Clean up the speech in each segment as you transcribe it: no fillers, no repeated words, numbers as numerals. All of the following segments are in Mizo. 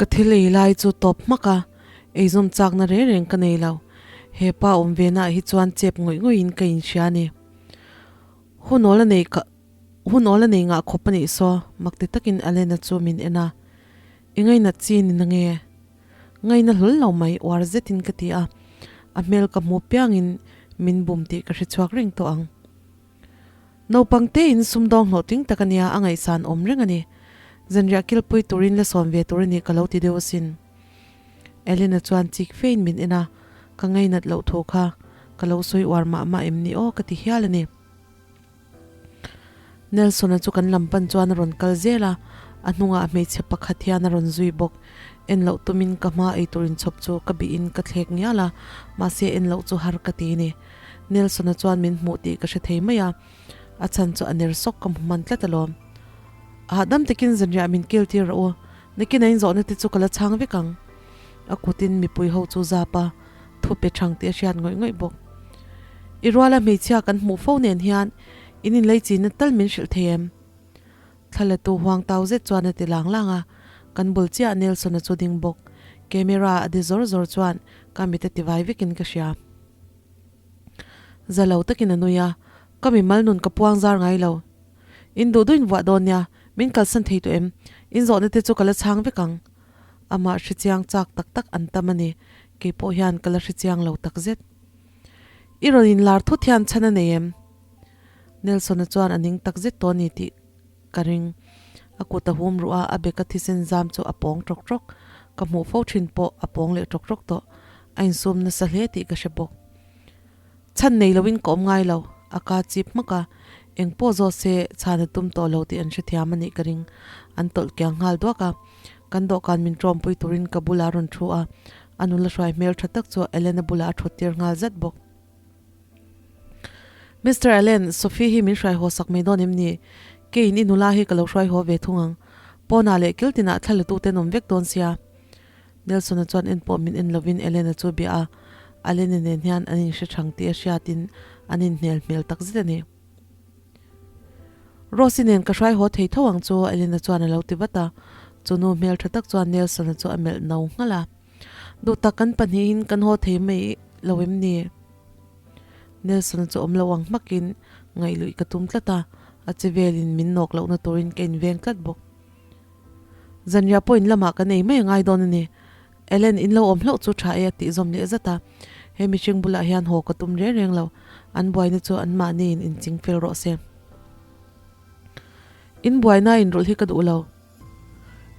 Ka thil ei lai chu tawp hmak a, eizawm chakna reng reng ka nei lo. He pa awm ve naah hi chuan chep ngawih ngawih in ka inhria a ni. Hun awl a nei ka hun awl a nei ngah khawp a nih saw, mak ti takin Alena chu min en a. I ngainat chi ni na nge? Ngaina hlawl lo mai uar zetin ka ti a, a hmel ka hmu piangin min bum tih ka hre chhuak reng tawh ang. Naupang tein sumdawng hlawhtling tak a nia, a ngaihsan awm reng a ni. Zanriah kilpui turin la sawn ve tur a nih ka lo ti deuh asin. Elena chuan chik fein min en a, ka ngainat loh thu kha ka lo sawi uar mah mah em ni aw ka ti hial a ni. Nelson-a chu kan lam pan chuan a rawn kal zel a, a hnungah hmeichhe pakhat hian a rawn zui bawk. En loh tumin ka hma ei tur inchhawp chu ka bihin ka thlek ngial a, mahse en loh chu har ka ti a ni. Nelson-a chuan min hmuh tih ka hre thei mai a, a chhan chu a ner sawk ka hmu hman tlat alawm. Hahdam takin zanriah min kil tir rawh u, nakin a inzawhna te chu ka la chhang vek ang. A kutin mipui ho chu zap a, thu pe thang tih a hriat ngawih ngawih bawk. I ruala hmeichhia kan hmuh fo nen hian in inlei chinna tal min hrilh thei em? Thlalatu huang tau zet chuan a ti lang lang a, kan bul chiah Nelson-a chu ding bawk. Camera a de zawr zawr chuan ka mit a ti vai vekin ka hria. Za lo takin a nui a, ka mimal nun ka puang zar ngai lo. In duh duhin vuah dawn nia, min kalsan thei tawh em? In zawhna te chu ka la chhang vek ang. Amah hrechiang chak tak tak an tam a ni, kei pawh hian ka la hrechiang lo tak zet. I rawn inlar thut hian chhan a nei em? Nelson-a chuan a ning tak zet tawh a ni tih ka ring. A kut a hum ruh a, a beka thisen zam chu a pawng ṭawk ṭawk. Ka hmuh fo ṭhin pawh a pawng leh ṭawk ṭawk tawh. A insum nasa hle tih ka hre bawk. Chhan nei loin ka awm ngai lo, a ka chip hmak a, eng pawh zawt se chhan a tum tawh lo tih an hrethiam a nih ka ring. An tawlh kiang nghal duak a, kan dawhkan min ṭawmpui turin ka bulah a rawn thu a, a nula hruai hmel ṭha tak chu Elena bulah a ṭhut tir nghal zat bawk. Mister Allen, Sophie hi min hruai haw sak mai dawn em ni? Keiin i nula hi ka lo hruai haw ve thung ang. Pawnah leh kil tinah thla la tute an awm vek dawn sia. Nelson-a chuan en pawh min en lovin Elena chu a bia a, Allen-a nen hian an inhre thang tih a hriatin an inhmel hmel tak zet a ni. Rose-i nen ka hruai haw thei tho ang chu Elena chuan a lo ti vat a, chu nu hmel tha tak chuan Nelson-a chu a melh no nghalh a. Duh tak kan pahnihin kan haw thei mai lo em ni? Nelson-a chu awm lo ang hmakin ngaihluih ka tum tlat a, a che velin min nawk lohna turin ka inveng tlat bawk. Zanriah pawh in lamah kan ei mai a ngai dawn a ni. Ellen in lo awm hlauh chu tha e a tih zawm leh zat a. He mihring bulah hian haw ka tum reng reng lo. An buaina chu an mahni in inching fel rawh se. In buaina inrawlh hi ka duh lo.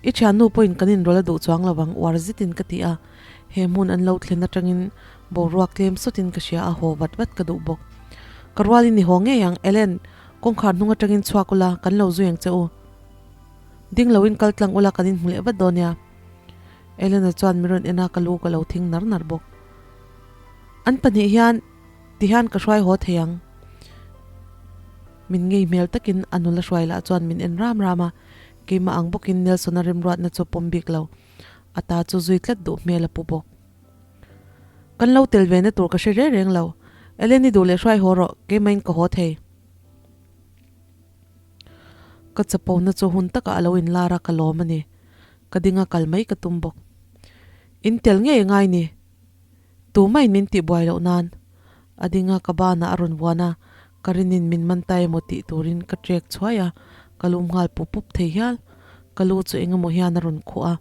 I thiannu pawhin kan inrawlh a duh chuang lo ang uar zetin ka ti a. He hmun an lo thlen atangin boruak tlem sawtin ka hria a, haw vat vat ka duh bawk. Ka rualin i haw ngei ang, Ellen, kawngkhar hnung atangin chhuak ula, kan lo zui ang che u. Ding loin kal tlang ula kan inhmu leh vat dawn nia. Elena chuan min rawn en a, ka lu ka lo thing nar nar bawk. An pahnih hian ti hian ka hruai haw thei ang. Min ngei hmel takin a nula hruai lah chuan min en ram ram a, keimah ang bawkin Nelson-a remruatna chu pawm bik lo. A ta chu zui tlat duh hmel a pu bawk. Kan lo tel ve na tur ka hre reng reng lo. Eleni duh leh hruai haw rawh, keimahin ka haw thei. Ka chapona chu hun takah a lo inlar a, ka lawm a ni. Ka ding a kal mai ka tum bawk. In tel ngei a ngai ni. Tumahin min tih buai loh nan. A ding a, ka banah a rawn vuan a, ka rinin min man ta emaw tih turin ka trek chhuai a, ka lum nghal pup pup thei hial. Ka lu chu engemaw hian a rawn khuh a,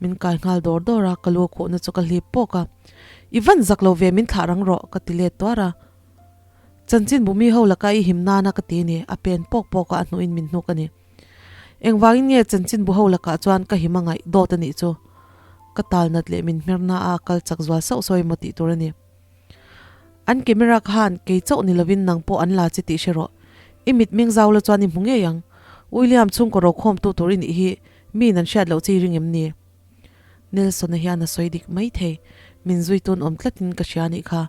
min kai nghal dawr dawr a, ka lu a khuhna chu ka hlip pawk a. I van zak lo ve min thlah rang rawh ka ti let tuar a. Chanchin bumi ho laka i him nana ka ti ni, a pen pawk pawk a, a hnuhin min hnuk a ni. Engvangin nge chanchin bu ho lakah chuan ka him a ngaih dawt a nih chu? Ka tal nat leh min hmer na a kal chak zual sauh sauh emaw tih tur a ni. An camera khan kei chauh ni lovin nang pawh an la che tih hre rawh. I mit meng zau la chuan i hmu ngei ang. William chhungkaw rokhawm tu tur i nih hi miin an hriat loh che i ring em ni? Nelson-a hian a sawi dik mai thei. Min zui tun awm tlatin ka hria anih kha.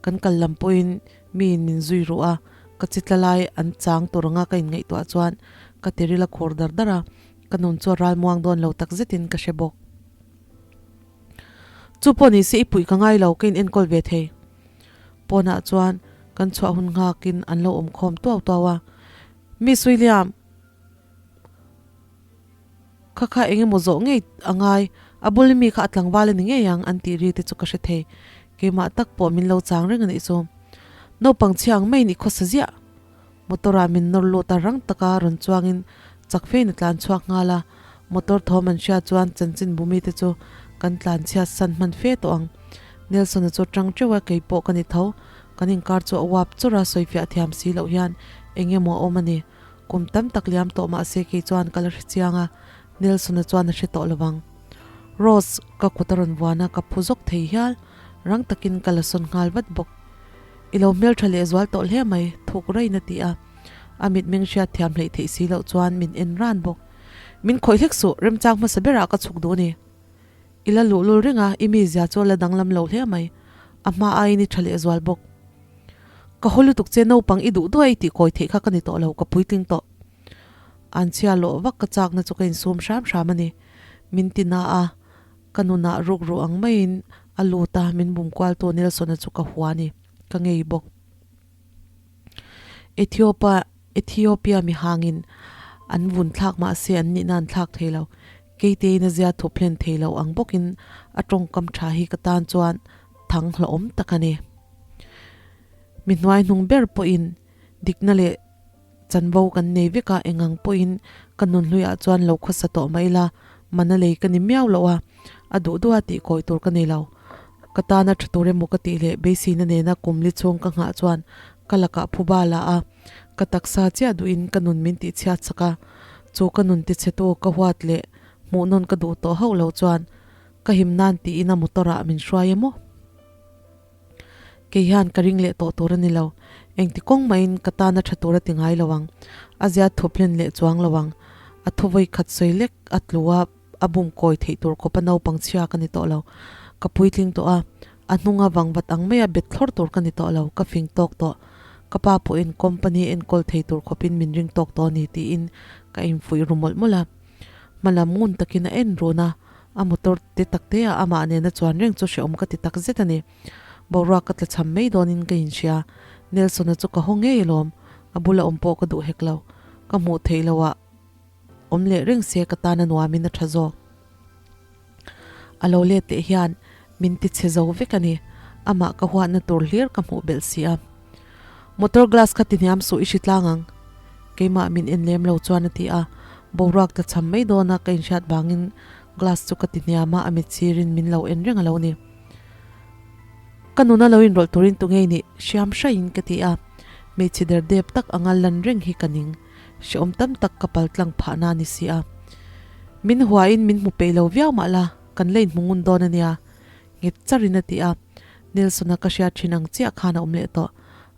Kan kal lam pawhin miin min zui ruh a, ka chi tla lai an chang tur anga ka inngaihtuah chuan ka tiril a khur dar dar a, ka nun chu a ral muang dawn lo tak zetin ka hre bawk. Chu pawh ni se i puih ka ngai lo, ka in enkawl ve thei. Pawnah chuan kan chhuah hun nghakin an lo awm khawm tuau tuau a, Miss William! Kha kha eng emaw zawh ngei a ngai. A bul mi kha a tlangval a ni ngei ang an tih ri te chu ka hre thei. Keimah tak pawh min lo chang reng a nih chu. Naupang chhia ang maiin i khawsa ziah. Motor ah min nawr lut a rang taka rawn chuangin chak fein a tlan chhuak nghal a. Motor thawm an hriat chuan chanchin bumi te chu kan tlan chhiat san hman fe tawh ang. Nelson-a chu tang teuh a kei pawh ka ni tho. Kan inkar chu a uap chawrh a sawifiah thiam si loh hian eng emaw a awm a ni. Kum tam tak liam tawh mahse kei chuan ka la hre chiang a, Nelson-a chuan a hre tawh lo vang. Rose, ka kut a rawn vuan a, ka phu zawk thei hial. Rang takin ka la sawn nghal vat bawk. I lo hmeltha lehzual tawh hle mai, thuk raiin a ti a. A mitmeng hriat thiam hleih theih si loh chuan min en ran bawk. Min khawih hlek suh, remchang hmasa berah ka chhuk duh a ni. I la luhlul reng a, i mizia chu a la danglam lo hle mai. A hma aiin i tha lehzual bawk. Ka haw lutuk che naupang i duh duai tih kawi theih kha ka ni tawh lo, ka puitling tawh. An chhia lawh vak ka chakna chu ka insum hram hram a ni. Min ti na a, ka nunah ruk ruh ang maiin a lut a, min bum kualtu Nelson-a chu ka hua a ni, ka ngei bawk. Ethiopa Ethiopia mihangin an vun thlak mah se an nihna an thlak thei lo. Keitein a zia thup hlen thei lo ang bawkin a tawngkam tha hi ka tan chuan thang hlauhawm tak a ni. Mi hnuai hnung ber pawhin dikna leh chanvo kan nei vek a, engang pawhin ka nun hluiah chuan lo khawsa tawh mai la, mana lei ka ni miau loh a, a duh duh a tih kawi tur ka nei lo. Ka tana tha tur emaw ka tih leh beiseina nena kum li chhung ka nghah chuan ka lakah phuba la a, ka taksa chiah duhin ka nun min tih chhiat sak a, chu ka nun tichhetu ka huat leh hmuh nawn ka duh tawh hauh lo chuan ka him nan tiin a motor ah min hruai emaw? Kei hian ka ring leh tawh tur a ni lo. Engti kawng mahin ka tana tha tur a ti ngai lo ang. A zia thup hlen leh chuang lo ang. A thu vawi khat sawi lek a tlu a, a bum kawi theih tur khawpa naupang chhia ka ni tawh lo. Ka puitling tawh a, a hnunga vangvat ang maia bet thlawr tur ka ni tawh lo, ka fing tawk tawh. Ka pa pawhin company enkawl thei tur khawpin min ring tawk tawh a ni tiin ka infuih ru mawlh mawlh a. Hmalam ngun takin a en run a, a motor te tak te ah amah nena chuan reng chu hrehawm ka ti tak zet a ni. Boruak ka tla cham mai dawnin ka inhria. Nelson-a chu ka haw ngei alawm, a bula awm pawh ka duh hek lo. Ka hmuh theih loh ah awm leh reng se ka tan a nuamin a tha zawk. A lo let leh hian min ti chhe zo vek a ni. Amah ka huatna tur hlir ka hmuh belh si a. Motor glass kha ti hniam suh i hri tlang ang. Keimah min en lem lo chuan a ti a. Boruak tla cham mai dawn a ka inhriat vangin glass chu ka ti hniam a, a mit sirin min lo en reng a lo ni. Ka nuna lo inrawlh turin tu ngei nih hriam hraiin ka ti a. Hmeichhe derdep tak anga lan reng hi ka ning. Hrehawm tam tak ka pal tlang phah na ni si a. Min huain min hmu peih lo viau mah la, kan la inhmu ngun dawn a nia. Nghet charin a ti a. Nelson-a ka hriat thin ang chiah khan a awm leh tawh.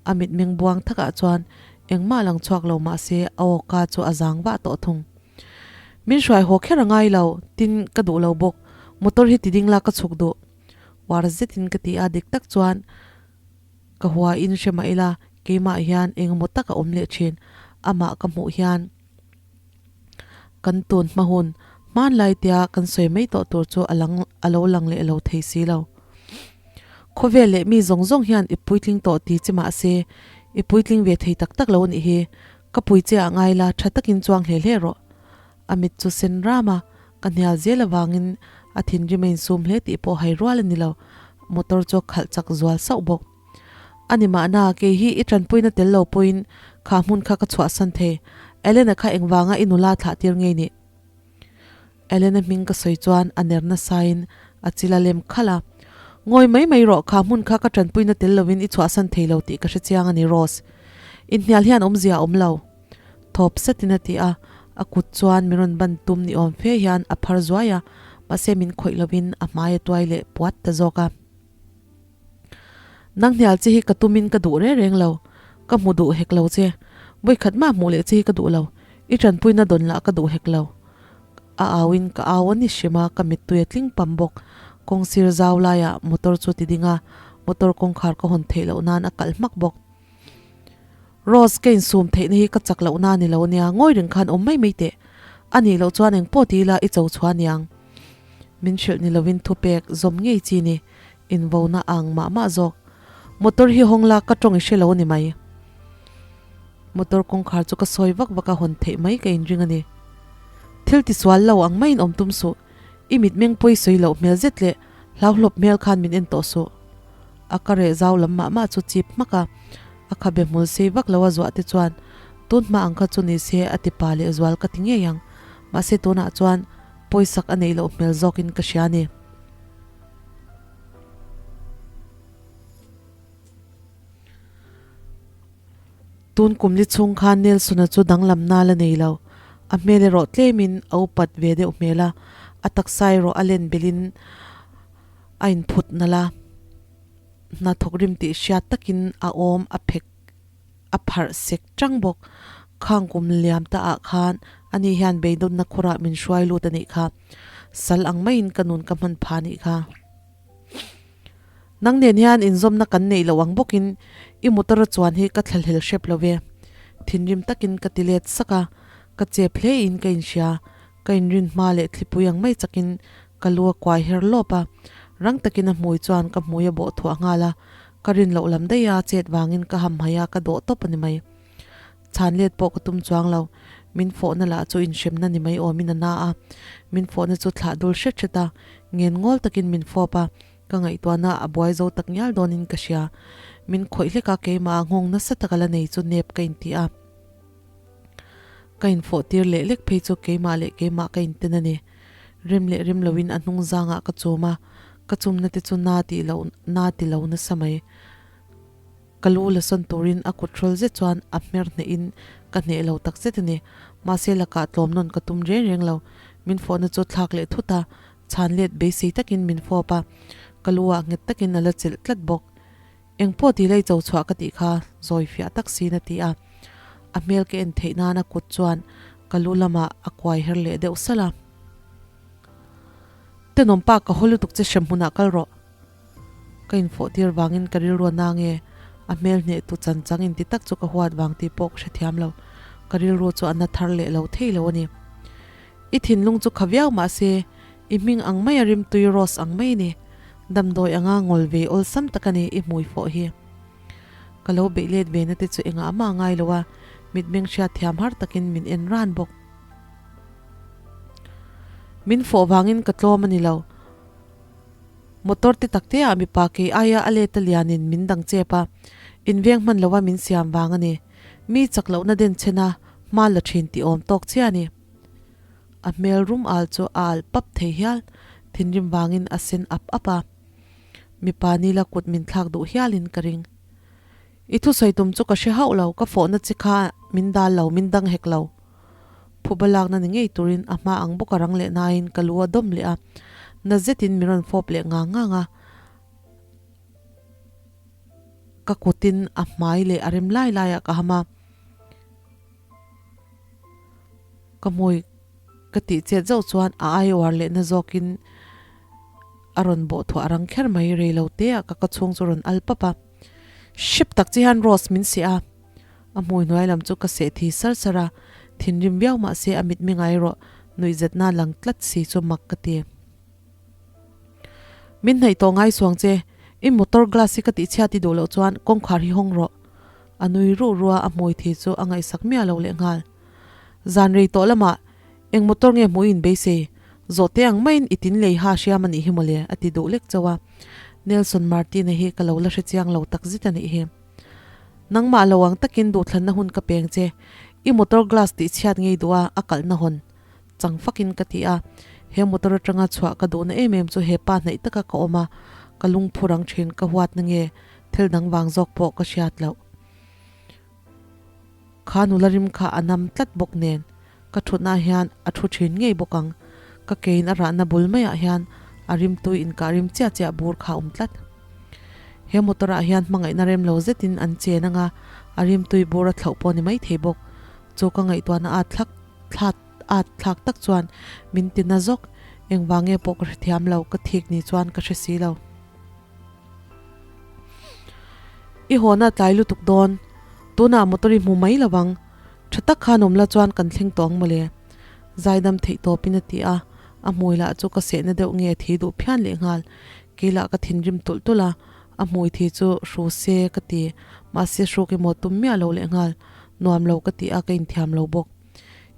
A mitmeng buang takah chuan engmah lang chhuak lo mah se a aw ka chu a zang vah tawh thung. Min hruai haw kher a ngai lo, tin ka duh lo bawk. Motor hi ti ding la ka chhuk duh. Uar zetin ka ti a, dik tak chuan Ka huain hre mah ila, keimah hian engemaw tak a awm leh thin. Amah ka hmuh hian kan tun hma hun hmanlai tia kan sawi mai tawh tur chu a lang a lo lang leh lo thei si lo. Khawvel leh mi zawng zawng hian i puitling tawh ti che mah se, i puitling ve thei tak tak lo anih hi. Ka pui che ah ngai la, tha takin chuang hle hle rawh. A mit chu sen ram a, ka hnial zel avangin a thinrim a insum hle tih pawh hai rual a ni lo, motor chu a khalh chak zual sauh bawk. A ni mahna, kei hi i tanpuina tel lo pawhin kha hmun kha ka chhuahsan thei, Elena kha engvanga i nula thlah tir ngei nih? Elena hming ka sawi chuan a ner nasain a chil a lem khalh a, Ngawi mai mai rawh, kha hmun kha ka tanpuina tel lovin i chhuahsan thei lo tih ka hrechiang a ni Rose. Inhnial hian awmzia a awm lo. Thawp setin a ti a, a kut chuan min rawn ban tum ni awm fe hian a phar zuai a, mahse min khawih lovin a hmai a tuai leh puat ta zawk a. Nang hnial che hi ka tumin ka duh reng reng lo, ka hmu duh hek lo che, vawikhat mah hmuh leh che hi ka duh lo, i tanpuina dawn lah ka duh hek lo. A auin ka au a ni hrim a, ka mittui a tling pam bawk. Kawng sir zau laiah motor chu ti ding a, motor kawngkhar ka hawn theih loh nan a kalh hmak bawk. Rose, ka insum theihna hi ka chak lohna a ni lo ania, ngawi reng khan awm mai mai teh. A nih loh chuan eng pawh ti ila i cho chhuah aniang. Min hrilh ni lovin thupek zawm ngei chi ni, invona a ang mah mah zawk. Motor hi hawng la ka tawng i hre lo a ni mai. Motor kawngkhar chu ka sawi vak vak a hawn theih mai ka inring a ni. Thil tisual lo ang maiin awm tum suh. I mitmeng pawi sawi loh hmel zet leh hlauhlawp hmel khan min en tawh suh. A ka reh zau lam mah mah chu chip hmak a, a khabe hmul sei vak lo a zuah te chuan tun hma ang kha chu ni se a ti pa leh zual ka ti ngei ang. Mahse tunah chuan pawisak a neih loh hmel zawkin ka hria a ni. Tun kum li chhung khan Nelson-a chu danglam nal a nei lo. A hmel erawh tlemin a upat ve deuh hmel a, a taksa erawh a len belhin a inphut nalh a. Hna thawk rim tih hriat takin a awm a phek a pharh sek chang bawk. Khang kum liam ta ah khan ani hian beidawnna khurah min hruai lut a nih kha. Sal ang maiin ka nun ka hman pha a nih kha. Nang nen hian inzawmna kan neih loh ang bawkin i motor a chuan hi ka thlahlel hrep lo ve. Thinrim takin ka ti let sak a, ka chep hle in ka inhria. Ka inrin hma leh thlipui ang mai chakin ka lu a kuai her lawp a, rang takin a hmui chuan ka hmui a bawh thuah nghal a, ka rin loh lam daih a chet vangin ka hamhaih a ka dawh tawp a ni mai. Chhan let pawh ka tum chuang lo. Min fawhna lah chu inhremna ni mai awmin a na a. Min fawhna chu thlah dul hret hret a, ngen ngawl takin min fawp a, ka ngaihtuahna a buai zo tak ngial dawnin ka hria. Min khawih hlek a, keimah a nghawng nasa taka la nei chu nep ka inti a. Ka infawh tir leh lek phei chu keimah leh keimah ka inten a ni. Rem leh rem loin a hnung zangah ka chum a, ka chumna te chu na tih loh na ti lo nasa mai. Ka lu la sawn turin a kut hrawl zet chuan a hmer hnehin ka hneh lo tak zet a ni. Mahse lakah tlawm nawn ka tum reng reng lo. Min fawhna chu thlak leh thut a, chhan let beisei takin min fawp a, ka lu ah nghet takin a la chelh tlat bawk. Eng pawh ti lei cho chhuah ka tih kha zawi fiah tak siin a ti a. A hmel ka en theih nan a kut chuan ka lu lamah a kuai her leh deuh salh a. Tenawm pa ka haw lutuk che hrem hmunah kal rawh. Ka infawh tir vangin ka rilru a na nge? A hmel hneh tu chan chang inti tak chu ka huat vang tih pawh ka hrethiam lo. Ka rilru chu a na thar leh lo thei lo a ni. I thinlung chu kha viau mah se, i hming ang mai a rimtui rose ang mai a ni. Damdawi anga ngawl ve awlsam tak a ni i hmui fawh hi. Ka lo beih let ve na te chu engah mah a ngai lo a, mitmeng hriatthiam har takin min en ran bawk. Min fawh vangin ka tlawm a ni lo. Motor te tak te ah mipa kei aia a let a lianin min dang chep a, inveng hman loa min siam vang a ni. Mi chak lohna den chhen a, hma la thin tih awm tawk chiah a ni. A hmel rum al chu a alh pap thei hial, thinrim vangin a sen ap ap a. Mipa nila kut min thlak duh hialin ka ring. I thusawi tum chu ka hre hauh lo, ka fawhna chi kha min dal lo, min dang hek lo. Phuba lakna ni ngei turin a hma ang bawk a rang leh nain ka lu a dawm leh a, na zetin min rawn fawp leh ngang ngang a, ka kutin a hmai leh a rem lai laiah ka ham a, ka hmui ka tih chet zauh chuan a ai uar leh na zawkin a rawn bawh thuah a rang kher mai, rei lo te ah ka ka chhung chu a rawn al pap a, hrep tak che hian Rose min seh a. A hmui hnuai lam chu ka seh thi sar sar a, thinrim viau mah se a mitmi ngai rawh nuihzatna lang tlat si chu mak ka ti. Min hnaih tawh ngai suang che, i motor glass hi ka tihchhiat i duh loh chuan kawngkhar hi hawng rawh. A nui ruh ruh a, a hmui thi chu a ngaihsak miah lo leh nghal. Zan rei tawh lamah eng motor nge hmuh i inbeisei? Zawhte ang maiin i tin lei ha hriam a nih hi mawle a ti duh lek chauh a. Nelson Martin-a hi ka lo la hrechiang lo takzet a nih hi. Nangmah lo ang takin duhthlanna hun ka peng che. I motor glass tih chhiat ngei duh a, a kalhna hawn chang fakin ka ti a. He motor atanga chhuah ka duhna em em chu he pa hnaih taka ka awm a, ka lungphu rang thin ka huatna nge thil dang vang zawk pawh ka hriat loh. Kha nula rim kha a nam tlat bawk nen ka thutna hian a thu thin ngei bawk ang. Ka kein a rahna bul maiah hian a rimtui inkah rim chiah chiah bur kha a awm tlat. He motor ah hian hmangaihna rem lo zetin an chen anga a rimtui bur a thlauh pawh ni mai thei bawk. Chu ka ngaihtuahna at thlak thlat at thlak tak chuan min ti na zawk. Engvang nge pawh ka hrethiam lo, ka thik ni chuan ka hre si lo. I hawna tlai lutuk dawn, tunah motor i hmu mai lo ang. Tha tak khan awm la chuan kan thleng tawh ang mawle. Zaidam theih tawpin a ti a, a hmui lah chu ka sehna deuh nge a thi duh phian leh nghal. Kei lah ka thinrim tulh tulh a, a hmui thi chu hru se ka ti, mahse hruk emaw tum miah lo leh nghal. Nuam lo ka ti a, ka inthiam lo bawk.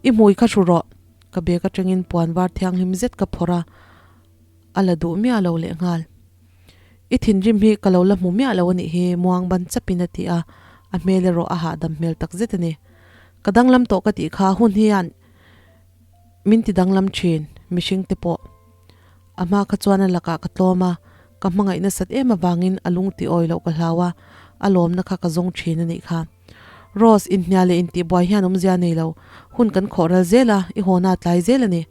I hmui kha hru rawh! Ka bag atangin puan var thianghlim zet ka phawrh a. A la duh miah lo lehnghal. I thinrim hi ka lo la hmu miah lo a nih hi, muang ban chapin a ti a, a hmel erawh a hahdam hmel tak zet a ni. Ka danglam tawh ka tih kha hun hian min ti danglam thin, mihring te pawh. A hma kha chuan a lakah ka tlawm a, ka hmangaih nasat em avangin a lung ti awi loh ka hlau a, a lawmna kha ka zawng thin a nih kha. Rose, inhnial leh intihbuai hian awmzia nei lo, hun kan khawh ral zel a, i hawna a tlai zel a ni.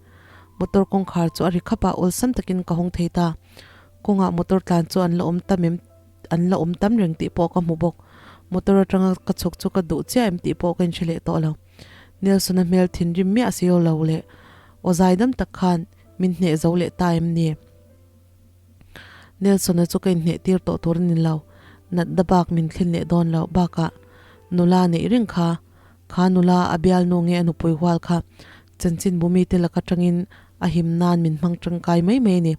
Motor kawngkhar chu a ri khap a, awlsam takin ka hawng thei ta. Kawngah motor tlan chu an la awm tam em, an la awm tam reng tih pawh ka hmu bawk. Motor atanga ka chhuk chu ka duh chiah em tih pawh ka inhre leh tawh lo. Nelson-a hmel thinrim miah si lo leh aw zaidam tak khan min hneh zo leh ta em ni? Nelson-a chu ka inhneh tir tawh tur a ni lo. Natna bak min thlen leh dawn lo. Bakah nula neih reng kha, kha nula a bialnu nge a nupui hual kha chanchinbu mite lak atangin a him nan min hmang tangkai mai mai a ni.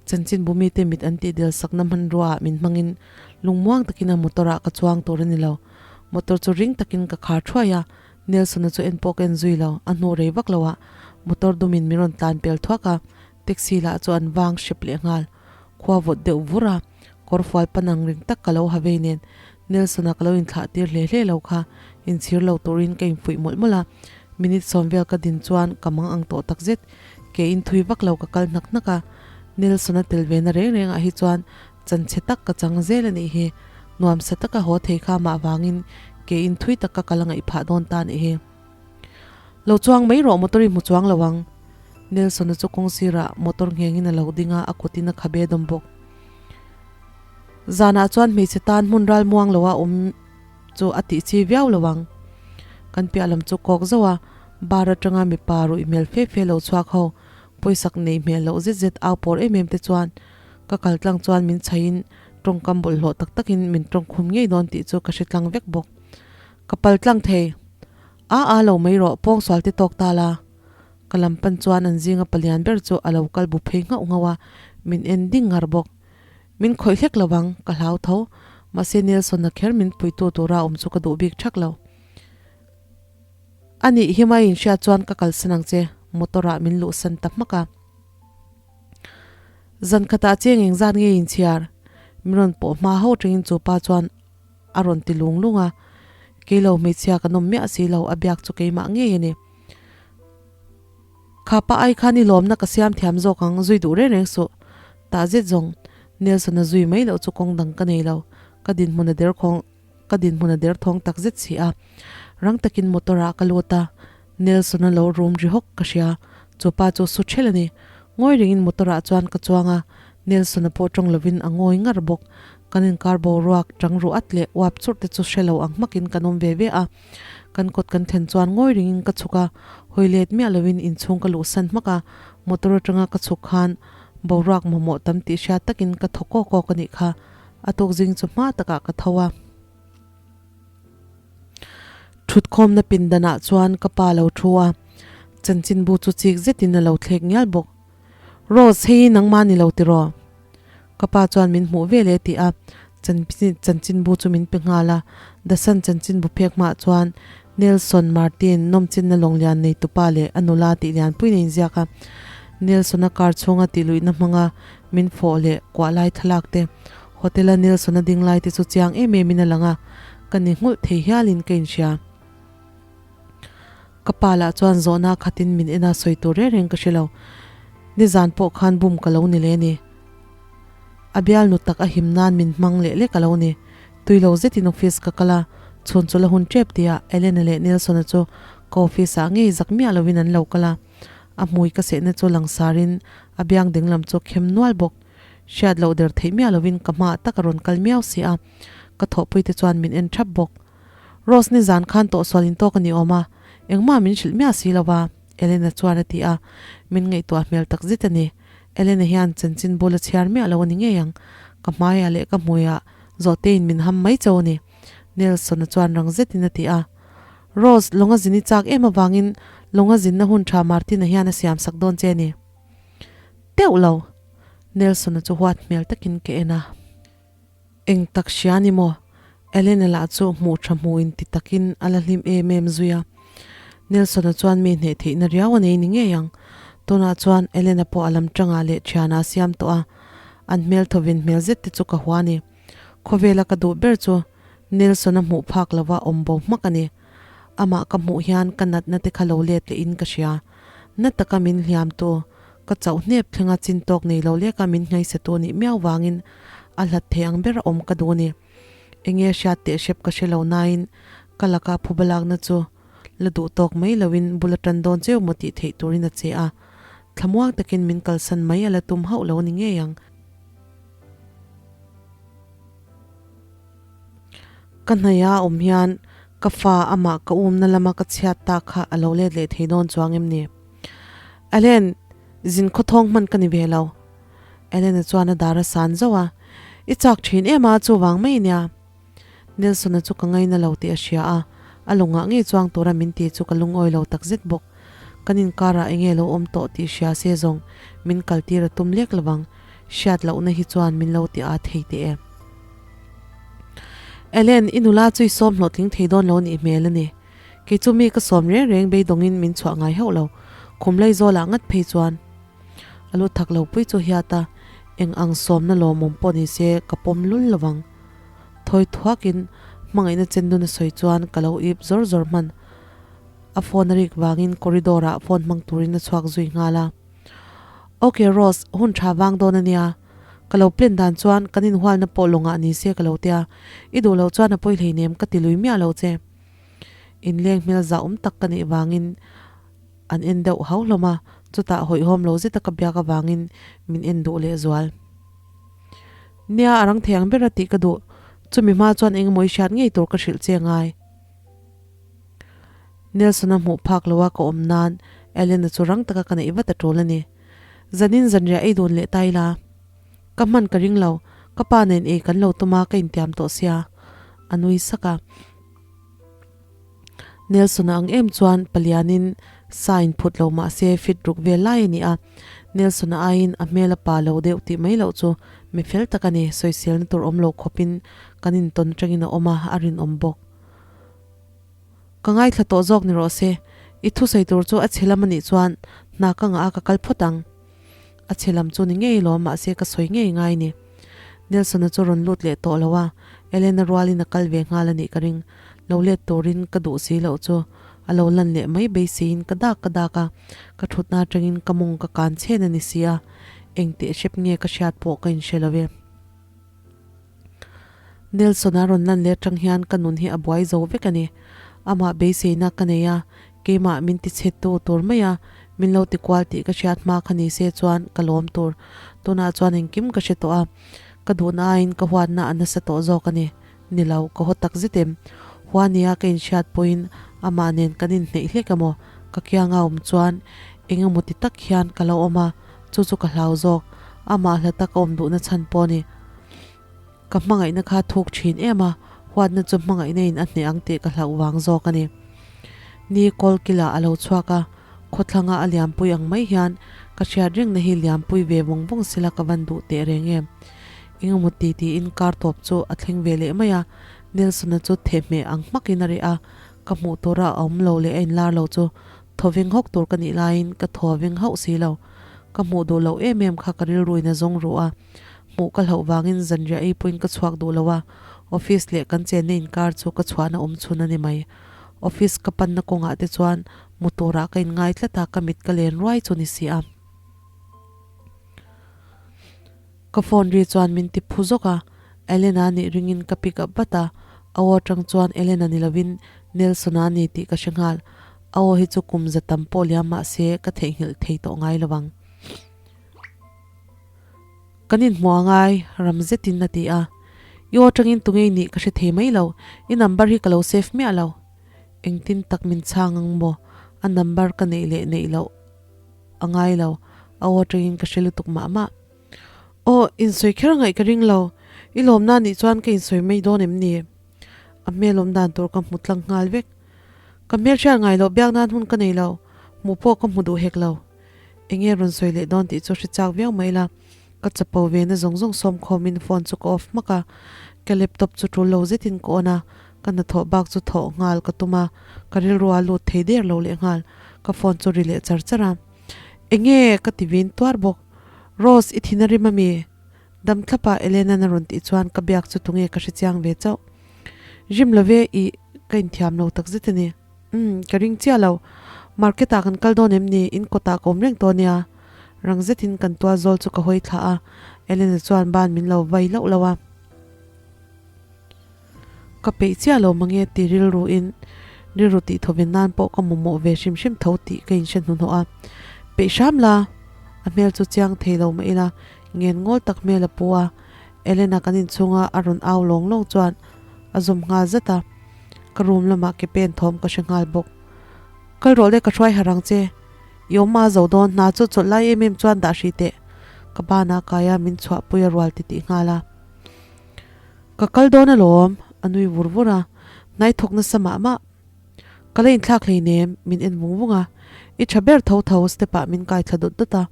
Chanchinbu mite mit an tihdel sakna hmanrua ah min hmangin lungmuang takin a motor ah ka chuang tur a ni lo. Motor chu ring takin ka khar thuai a, Nelson-a chu en pawh ka en zui lo. A hnu rei vak lo ah motor dumin min rawn tlan pel thuak a, taxi lah chu an vang hrep leh nghal. Khua vawt deuh vur a, kawr fual pan ang ring tak ka lo ha vei nen Nelson-a ka lo inthlah tir hle hle lo kha inchhir lo turin ka infuih mawlh mawlh a, minute sawm vel ka din chuan ka mang ang tawh tak zet. Ke in thui vak lo ka kal hnak hnak a, Nelson-a tel ve na reng rengah hi chuan chanchhe tak ka chang zel a nih hi. Nuamsa taka haw thei kha mah vangin ke in thui tak ka kal a ngaih phah dawn ta a nih hi. Lo chuang mai rawh motor i hmu chuang lo ang. Nelson-a chu kawng sirah motor nghengin a lo ding a, a kutin a khabe dawm bawk. Zanah chuan hmeichhe tan hmun ral muang loa awm chu a tih chi viau lo ang. Kan piah lam chu kawk zauh a, bar atanga mipa ruih hmel fe fe lo chhuak ho, pawisak nei hmel loh zet zet au pawr em em te chuan ka kal tlang chuan min chhaiin tawngkam bawlhhlawh tak takin min tawngkhum ngei dawn tih chu ka hre tlang vek bawk. Ka pal tlang thei. A a lo mai rawh, pawngsual te tawk ta la. Ka lam pan chuan an zinga palian ber chu a lo kal bu phei nghauh nghauh a, min en ding ngar bawk. Min khawih hlek lo ang, ka hlau tho. Mahse Nelson-a kher min puitu tura awm chu ka duh bik thak lo. A nih hi mai inhriat chuan ka kalsan ang che, motor-ah min luhsan ta hmak a. Zan khatah cheng engzat nge inchhiar? Min rawn pawh hma ho tangin chu pa chuan a rawn ti lung lung a. Kei lo hmeichhia kan awm miah si lo, a biak chu keimah ngei a ni. Kha pa ai khan i lawmna ka siam thiam zawk ang, zui duh reng reng suh. Tah zet zawng, Nelson-a zui mai loh chu kawng dang ka nei lo. Ka dinhmun a der khawng, ka dinhmun a der thawng tak zet si a. Rang takin motor-ah ka lut a, Nelson-a lo rum ri hawk ka hria. Chu pa chu su ṭhel a ni. Ngawi rengin motor-ah chuan ka chuang a, Nelson-a pawh ṭawng lovin a ngawi ngar bawk. Kan inkar boruak, ṭang ruh at leh uap churh te chu hre lo ang hmakin kan awm ve ve a. Kan kawt kan thlen chuan ngawi ringin ka chhuk a, hawi let miah lovin inchhung ka luhsan hmak a, motor atanga ka chhuk khan boruak mamawh tam tih hriat takin ka thaw kawk kawk a nih kha, a tuk zing chu hma takah ka tho a. Thutkhawmna pindanah chuan ka pa lo thu a, chanchinbu chu chik zetin a lo thlek ngial bawk. Rose, hei hi nangmah ni lo tiraw? Ka pa chuan min hmuh ve leh tih a, chanchinbu chu min pe nghal a. The Sun chanchinbu phek hmaah chuan Nelson Martin, nawmchinna lawnglian nei tupa leh a nula tih lianpuiin a inziak a. Nelson-a car chhunga tihluihna hmanga min fawh leh kuah lai thlalak te, hotel-a Nelson-a ding lai te chu chiang em emin a lang a, ka ni nghulh thei hialin ka inhria. Ka pa lah chuan zawhna khatin min en a sawi tur reng reng ka hre lo. Nizan pawh khan bum ka lo ni le ni. A bialnu tak a him nan min hmang leh lek a lo ni. Tui lo zetin office ka kal a, chhun chu la hun tep tihah Elena leh Nelson-a chu ka office ah ngei zak miah lovin an lo kal a. A hmui ka sehna chu langsarin a biang dinglam chu khem nual bawk. Hriat loh der theih miah lovin ka hmaah tak a rawn kal miau si a. Ka thawhpuite chuan min en thap bawk. Rose nizan khan tawhsual in tawk a ni awm a, engmah min hrilh miah si lo va, Elena chuan a ti a, min ngaihtuah hmel tak zet a ni. Elena hian chanchin bul a chhiar miah lo a ni ngei ang, ka hmaiah leh ka hmuiah zawhtein min ham mai cho a ni, Nelson-a chuan rang zetin a ti a. Rose, lawnga zin i chak em avangin lawnga zinna hun tha Martin-a hian a siam sak dawn che a ni. Teuh lo! Nelson-a chu huat hmel takin ka en a. Eng tak hria ni maw? Elena lah chu hmuh tha hmuh in ti takin a la hlim em em zui a. Nelson-a chuan mi hneh theihna riau a nei ni ngei ang. Tunah chuan Elena pawh a lam tangah leh thianah a siam tawh a, an hmel thawvin hmel zet te chu ka hua a ni. Khawvela ka duh ber chu Nelson-a hmuh phak lova awm bo hmak a ni. Amah ka hmuh hian ka natna te kha lo let leh in ka hria. Na taka min hliam tu, ka chauh hnep thlenga chin tawk nei lo leka min nghaisa tu nih miau vangin a hlat thei ang ber a awm ka duh a ni. Enge hriat teh hrep ka hre lo nain ka laka phuba lakna chu la duh tawk mai loin bul a tan dawn cheu maw tih theih turin a che a. Thlamuang takin min kalsan mai a la tum hauh lo a ni ngei ang. Ka hnaia awm hian ka fa amah ka umna lama ka chhiat tak kha a lo let leh thei dawn chuang em ni? Ellen, zin khawthawng hman ka ni ve lo. Ellen-a chuan a dar a san zauh a, I chak thin em a, chuvang mai nia. Nelson-a chu ka ngaina lo tih a hria a, a lungah ngei chuang tura min ti chu ka lungawi lo takzet bawk. Kan inkarah enge lo awm tawh tih hria se zawng min kaltir a tum lek lovang. Hriat lohna hi chuan min lo ti a thei teh e. Ellen, i nula chu i sawm hlawhtling thei dawn lo nih hmel a ni. Kei chu mi ka sawm reng reng beidawngin min chhuah ngai hauh lo. Khum lei zawlah ngat phei chuan a lu thak lo pui chu hiat a, eng ang sawmna lawmawm pawh ni se ka pawm lul lovang. Thawi thuakin hmangaihna chendun a sawi chuan ka lo ip zawr zawr hman. A phone a rik vangin corridor ah phone hmang turin a chhuak zui nghal a. Ok Rose, hun tha vang dawn a nia. Ka lo plan dan chuan kan inhualna pawh lawngah ni se ka lo tia. I duh loh chuan a pawi hleinem ka ti lui miah lo che. Inleng hmel zah awm tak ka nih vangin an en deuh hau hlawm a, chutah hawihhawm lo zeta ka biak avangin min en duh lehzual. Nia, a rang thei ang ber a tih ka duh. Chumi hma chuan engemaw i hriat ngei tur ka hrilh che ngai. Nelson-a hmuh phak loa ka awm nan Ellen-a chu rang taka ka neih vat a tul a ni. Zanin zanriah ei dun leh ta ila. Ka hman ka ring lo, ka pa nen ei kan lo tum a ka intiam tawh sia. A nui sak a. Nelson-a ang em chuan palianin sa inphut lo mah se fit ruk vel lai a ni a. Nelson-a aiin a hmel a pa lo deuh tih mai loh chu mi fel tak a ni, sawiselna tur awm lo khawpin kan intawn atangin a awm a, a rinawm bawk. Ka ngaithla tawh zawk ni rawh se, i thusawi tur chu a chhe lam a nih chuan hna ka ngah a ka kal phawt ang. A chhe lam chu ni ngei lawm mahse ka sawi ngei ngai ni. Nelson-a chu rawn lut leh tawh lo a, Elena rualin a kal ve nghal a nih ka ring. Lo let turin ka duh si loh chu a lo lan leh mai beiseiin ka dak ka dak a, ka thutna atangin ka mawng ka kan chhen a ni si a, engteh hrep nge ka hriat pawh ka inhre lo e. Nelson-a rawn lan leh atang hian ka nun hi a buai zo vek a ni. Amah beiseina ka nei a, keimah min tichhettu tur mai a, min lo tikual tih ka hriat hma kha ni se chuan ka lawm tur. Tunah chuan engkim ka hre tawh a, ka duhna aiin ka huatna a nasa tawh zawk a ni. Ni lo, ka haw tak zet em? Huania ka inhriat pawhin amah nen kan inhneih hlek emaw ka kianga awm chuan eng emaw ti tak hian ka lo awm a, chu chu ka hlau zawk. Amah hla taka awm duhna chhan pawh a ni. Ka hmangaihna kha thuk thin em a, huatna chu hmangaihna in a hneh ang tih ka hlauh vang zawk a ni. Ni kawlkila a lo chhuak a, khawthlanga a liampui ang mai hian ka hriat rengna hi liampui ve vawng vawng sela ka van duh teh reng em. Engemaw ti tiin kar tawp chu a thleng ve leh mai a, Nelson-a chu thehmeh ang hmakin a reh a, ka hmuh tura a awm lo leh a inlar lo chu thawveng hawk tur ka nih laiin ka thawveng hauh si lo. Ka hmuh duh loh em em kha ka rilruin a zawng ruh a, hmuh ka hlauh vangin zanriah ei pawhin ka chhuak duh lo a, office leh kan chenna inkar chu ka chhuahna awm chhun a ni mai. Office ka panna kawngah te chuan mu turah ka inngai tlat a, ka mit ka len ruai chu ni si a. Ka phone ri chuan min ti phu zawk a, Elena nih ringin ka pick up vat a, a aw atang chuan Elena ni lovin Nelson-a a ni tih ka hre nghal. A aw hi chu kum za tam pawh liam mah se ka theihnghilh thei tawh ngai lo ang. Kan inhmuh a ngai, ram zetin a ti a. I aw atangin tungei nih ka hre thei mai lo, i number hi ka lo save miah lo. Engtin tak min chhang ang maw? A number ka neih leh neih loh a ngai lo, a aw atangin ka hre lutuk mah mah. Aw, insawi kher ngaih ka ring lo, i lawmna nih chuan ka insawi mai dawn em ni? A hmel awm dan tur ka hmu tlang nghal vek. Ka hmelhriat ngai loh biak nan hun ka nei lo, hmuh pawh ka hmu duh hek lo. Enge rawn sawi leh dawn tih chu hre chak viau mai la, ka chapo ve na zawng zawng sawm khawmin phone chu ka off hmak a, ka laptop chu tul lo zetin ka on a, ka hnathawh bak chu thawh nghal ka tum a, ka rilru a lut thei der lo leh nghal, ka phone chu ri leh char char a. Enge? Ka ti vin tuar bawk. Rose, i thin a rim ami? Dam thlapa Elena'n a rawn tih chuan ka biak chu tunge ka hre chiang ve chauh. Rim love i ka inthiam lo takzet a ni. Umm, ka ring chiah lo. Market ah kan kal dawn em ni? In kawtah ka awm reng tawh ania. Rang zetin kan tual zawl chu ka hawi thla a, Elena chuan ban min lo vai loh loh a. Ka peih chiah lo mange ti rilru in rilru tih thawvin nan pawh ka mamawh ve hrim hrim tho tih ka inhre hnuhnawh a. Peih hram la, a hmel chu chiang thei lo mah ila ngen ngawl tak hmel a pu a. Elena kan inchhunga a rawn au lawng lawng chuan a zawm nghal zat a. Ka room lamah ke pen thawm ka hre nghal bawk. Kal rawh le ka hruai harh ang che. I awm a zo dawn hna chu chawlh lai em em chuan dah hrih teh. Ka banah kaia min chhuahpui a rual titih nghal a. Ka kal dawn alawm, a nui vur vur a, hnai thawk nasa mah mah. Ka la inthlak hleinem, min en vung vung a. I tha ber tho tho, step ah min kai thla dawt dawt a,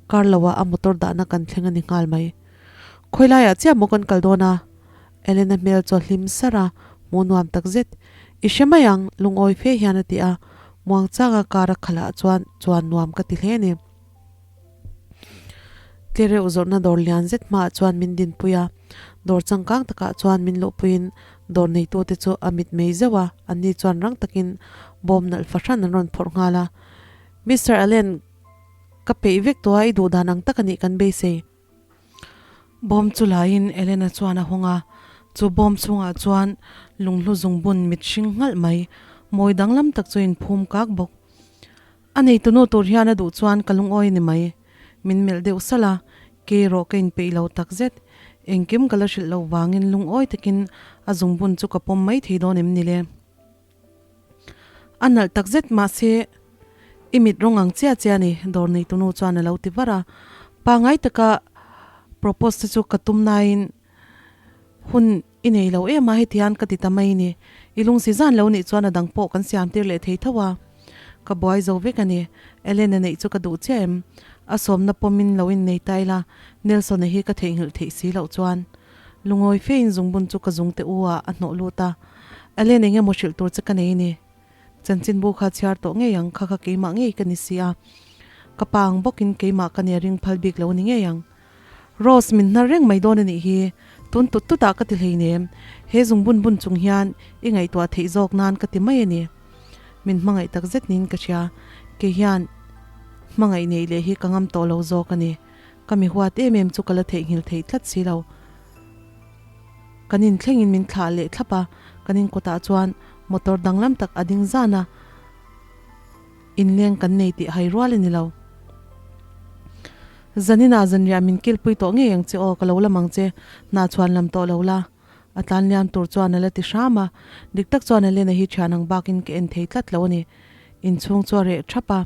car lo ah a motor dahna kan thleng a ni nghal mai. Khawi laiah chiah maw kan kal dawn a? Elena hmel chaw hlim sar a, hmuh nuam tak zet. I hre mai ang, lungawi fe hian a ti a, muangchanga car a khalh ah chuan chuan nuam ka ti hle a ni. Tlereuh zawrhna dawr lian zet hmaah chuan min dinpui a, dawr changkang takah chuan min luhpuiin dawr neitute chu a mit mei zeuh a, anni chuan rang takin bawm nalh fahran an rawn phawrh nghal a. Mister Allen, ka peih vek tawh a, i duh dan ang tak a nih kan beisei. Bawm chu laiin Elena chuan a hawng a, chu bawm chhungah chuan lunghlu zungbun mit hring nghalh mai, mawi danglam tak chu inphum kak bawk. A neitunu tur hian a duh chuan ka lungawi ni mai. Min melh deuh salh a, kei erawh ka inpeih lo takzet. Engkim ka la hrilh loh vangin lungawi takin a zungbun chu ka pawm mai thei dawn em ni le? A nalh takzet mahse i mit rawng ang chiah chiah a ni, dawr neitunu chuan a lo ti var a. Pangngai taka propose te chu ka tum nain hun I nei lo em a, heti hian ka ti ta mai ni. I lungsi zan lo nih chuan a dang pawh kan siam tir leh thei tho a. Ka buai zo vek a ni. Elena neih chu ka duh chiah em? A sawmna pawmin lo innei ta ila, Nelson-a hi ka theihnghilh theih si loh chuan. Lungawi fein zungbun chu ka zungte u ah a hnawh lut a. Ellen eng emaw hrilh tur che ka nei ni. Chanchinbu kha chhiar tawh ngei ang, kha kha keimah ngei ka ni si a. Ka pa ang bawkin keimah ka nia ring phal bik lo a ni ngei ang. Rose min hnar reng mai dawn a nih hi, tun tut tut ah ka ti hleinem, he zung bun bun chung hian i ngaihtuah theih zawk nan ka ti mai a ni. Min hmangaih tak zet niin ka hria, kei hian hmangaih neih leh hi ka ngam tawh lo zawk a ni. Ka mi huat em em chu ka la theihnghilh thei tlat si lo. Kan inthlengin min thlah leh thlap a, kan inkawtah chuan motor danglam tak a ding zan a, inleng kan nei tih hai rual a ni lo. Zaninah zanriah min kilpui tawh ngei ang che aw, ka lo lam ang che, hna chhuan lam tawh lo la. A tlan liam tur chuan a la ti hram a, dik tak chuan Elena hi thian ang bakin ka en thei tlat lo a ni. Inchhung chu a reh thap a,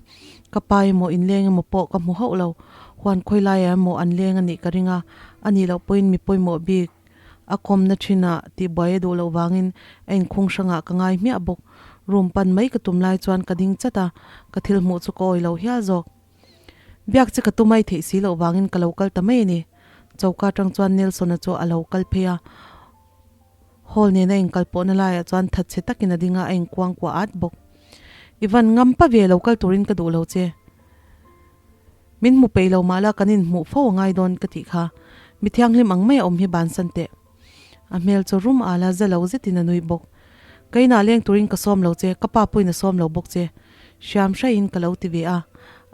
ka pa emaw inleng emaw pawh ka hmu hauh lo. Huan khawi laiah emaw an leng a nih ka ring a, a nih loh pawhin mi pawimawh bik a kawmna thinah tihbuai a duh loh vangin a inkhung hrangah ka ngai hmiah bawk. Room pan mai ka tum lai chuan ka ding chat a, ka thil hmuh chu ka awi lo hial zawk. Biak che ka tum a i theih si loh vangin ka lo kal ta mai a ni. Choka atang chuan Nelson-a chu a lo kal phei a. Hall nena inkal pawhna laiah chuan thatchhe takin a ding a, a inkuang kuah at bawk. I van ngam pa ve lo kal turin ka duh lo che. Min hmu peih lo mah la kan inhmuh fo a ngai dawn ka tih kha. Mi thianghlim ang mai a awm hi bansan teh. A hmel chu rum ala za lo zetin a nui bawk. Ka inah leng turin ka sawm lo che, ka pa pawhin a sawm lo bawk che. Hriam hraihin ka lo ti ve a.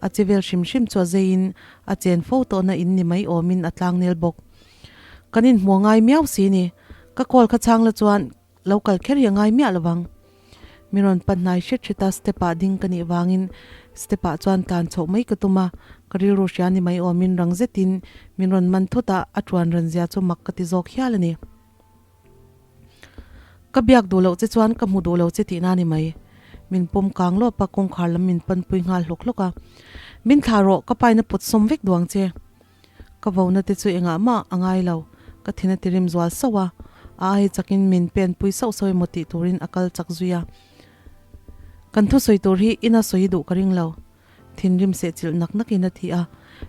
A che vel hrim hrim chu a zeiin a chen fo tawhna in ni mai awmin a tlangnel bawk. Kan inhmuh ngai miau si ni. Ka call kha chhang la chuan lo kal kher hi a ngai miah lovang. Mi rawn pan hnai hret hret a, step ah ding ka nih vangin step ah chuan tlan chhoh mai ka tum a, ka rilru hria ni mai awmin rang zetin min rawn man thut a, a tuan ran zia chu mak ka ti zawk hial a ni. Ka biak duh loh che chuan ka hmu duh lo che tihna ni mai. Min pawm kang lawp a, kawngkhar lam min panpui nghal hlawk hlawk a. Min thlah rawh, ka paina pawt sawm vek duang che. Ka vona te chu engah mah a ngai lo, ka thin a ti rim zual sauh a, a ai chakin min pen pui sauh sauh emaw tih turin a kal chak zui a. Kan thusawi tur hi ina sawi duh ka ring lo, thinrim sehchilh nak nakin a ti a,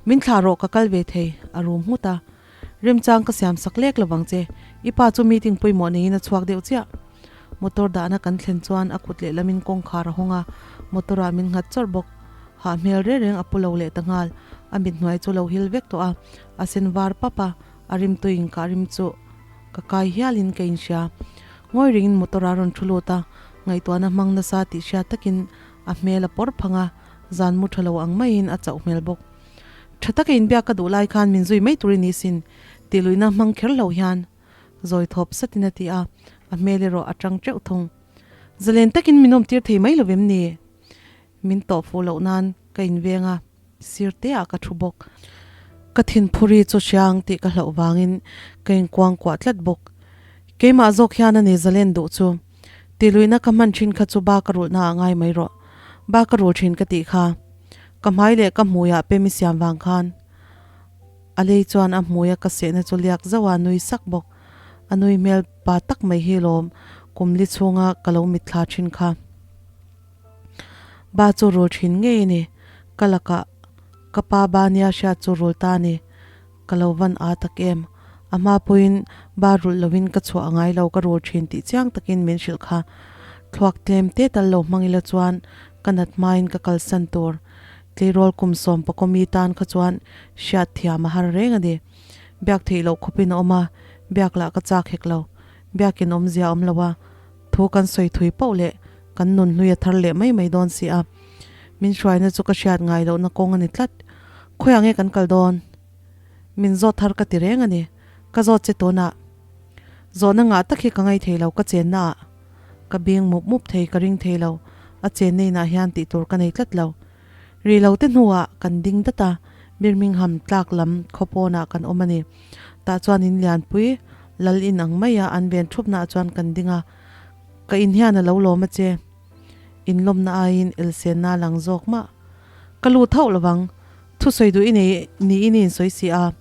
Min thlah rawh ka kal ve thei, a rum nghut a. Remchang ka siam sak lek lovang che, i pa chu meeting pawimawh neiin a chhuak deuh chiah. Motor dahna kan thlen chuan a kut lehlamin kawngkhar a hawng a, motor ah min nghat chawrh bawk. Hah hmel reng reng a pu lo leh ta nghal. A mit hnuai chu lo hil vek tawh a, a sen var pap a, a rimtui inkah rim chu ka kai hialin ka inhria. Ngawi ringin motor a rawn thu lut a, ngaihtuahna hmang nasa tih hriat takin a hmel a pawr phang a, zan mu tha lo ang maiin a chauh hmel bawk. Tha taka inbiak ka duh lai khan min zui mai tur i ni sin, tih luihna hmang kher lo hian zawi thawp satin a ti a, a hmel erawh a tang teuh thung. Zalen takin min awmtir thei mai lo vem ni? Min tawh fuh loh nan ka inveng a, sir te ah ka thu bawk. Ka thinphuri chu hriang tih ka hlauh vangin ka inkuang kuah tlat bawk. Keimah zawk hian a ni zalen duh chu. Tih luihna ka hman thin kha chu ba ka rulhna ah ngai mai rawh. Ba ka rul thin ka tih kha. Ka hmai leh ka hmuiah pem i siam vang khan. A lei chuan a hmuia ka sehna chu liak zauh a nui sak bawk. A nui hmel pa tak mai hi lawm kum li chhunga ka lo mitthla thin kha. Ba chu rul thin ngei a ni. Ka lakah ka pa ba nia hriat chu rul ta a ni. Ka lo van a tak em. A hma pawhin ba rulh lovin ka chhuah a ngai lo ka rul thin tih chiang takin min hrilh kha. Thluak tlem te tal lo hmang ila chuan ka nat hmain ka kalsan tur. Tleirawl kum sawm pakawmi tan kha chuan hriat thiam a har reng a ni. Biak theih loh khawpin a awm a, biak lah ka chak hek lo. Biakin awmzia a awm lo a. Thu kan sawi thui pauh leh kan nun hlui a thar leh mai mai dawn si a. Min hruaina chu ka hriat ngai lohna kawng a ni tlat. Khawiah nge kan kal dawn? Min zawt thar ka ti reng a ni. Ka zawt che tunah. Zawhna ngah tak hi ka ngai thei lo ka chenna ah. Ka bing mup mup thei ka ring thei lo. A chenna inah hian tih tur ka nei tlat lo. Ri lo te hnuah kan ding dat a, Birmingham tlak lam khaw pawnah kan awm a ni. Tah chuan in lianpui lal in ang maia an ven thupnaah chuan kan ding a, ka in hian a lo lawm a che. In lawmna aiin elsenna a lang zawk mah. Ka lut hauh lovang, thusawi duh i nei niin i insawi si a,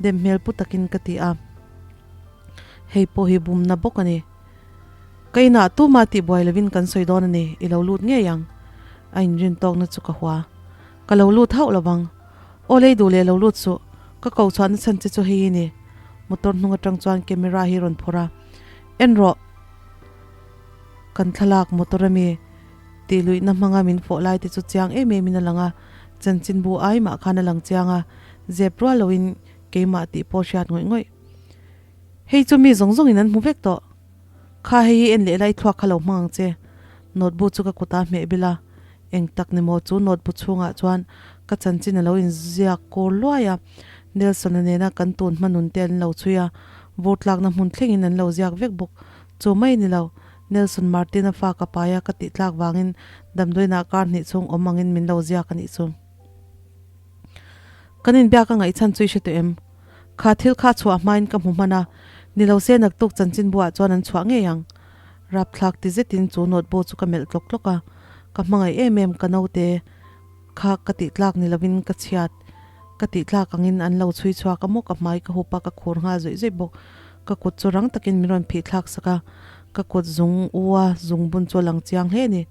dem hmel pu takin ka ti a. Hei pawh hi bumna bawk a ni. Ka inah tuma tihbuai lovin kan sawi dawn a ni, i lo lut ngei ang. A inrin tawkna chu ka hua. Ka lo lut hauh lovang. Aw lei duh leh lo lut suh, ka ko chhuahna chhan che chu hei i ni. Motor hnung atang chuan camera hi rawn phawrh a, En rawh, kan thlalak motor ami tih luihna hmanga min fawh lai te chu chiang em em in a lang a, chanchinbu ai mah khan a lang chiang a, zep rual loin keimah tih pawh hriat ngawih ngawih. Hei chu mi zawng zawngin an hmu vek tawh. Kha hei hi en leh la i thluak kha lo hmang ang che. Notebook chu ka kutah hmeh bil a, eng tak ni maw chu notebook chhungah chuan ka chanchin a lo inziak kur luai a, Nelson-a nena kan tun hma nun te an lo chhui a, vur tlakna hmun thlengin an lo ziak vek bawk. Chu mai ni lo, Nelson Martin-a fa ka pai a ka tih tlak vangin damdawiinah kar hnih chhung awm angin min lo ziak a nih chu. Kan inbiak a ngaihchhan chu i hre tawh em? Kha thil kha chhuah hmain ka hmu hman a, ni lo se naktuk chanchinbuah chuan an chhuah ngei ang. Rapthlak ti zetin chu notebook chu ka melh tlawk tlawk a, ka hmangaih em em ka naute kha ka tih tlak ni lovin ka chhiat ka tih tlak angin an lo chhui chhuak a maw ka hmai ka hup a ka khur nghal zawih zawih bawk. Ka kut chu rang takin min rawn phih thlak sak a, ka kut zung u a zungbun chu a lang chiang hle a ni.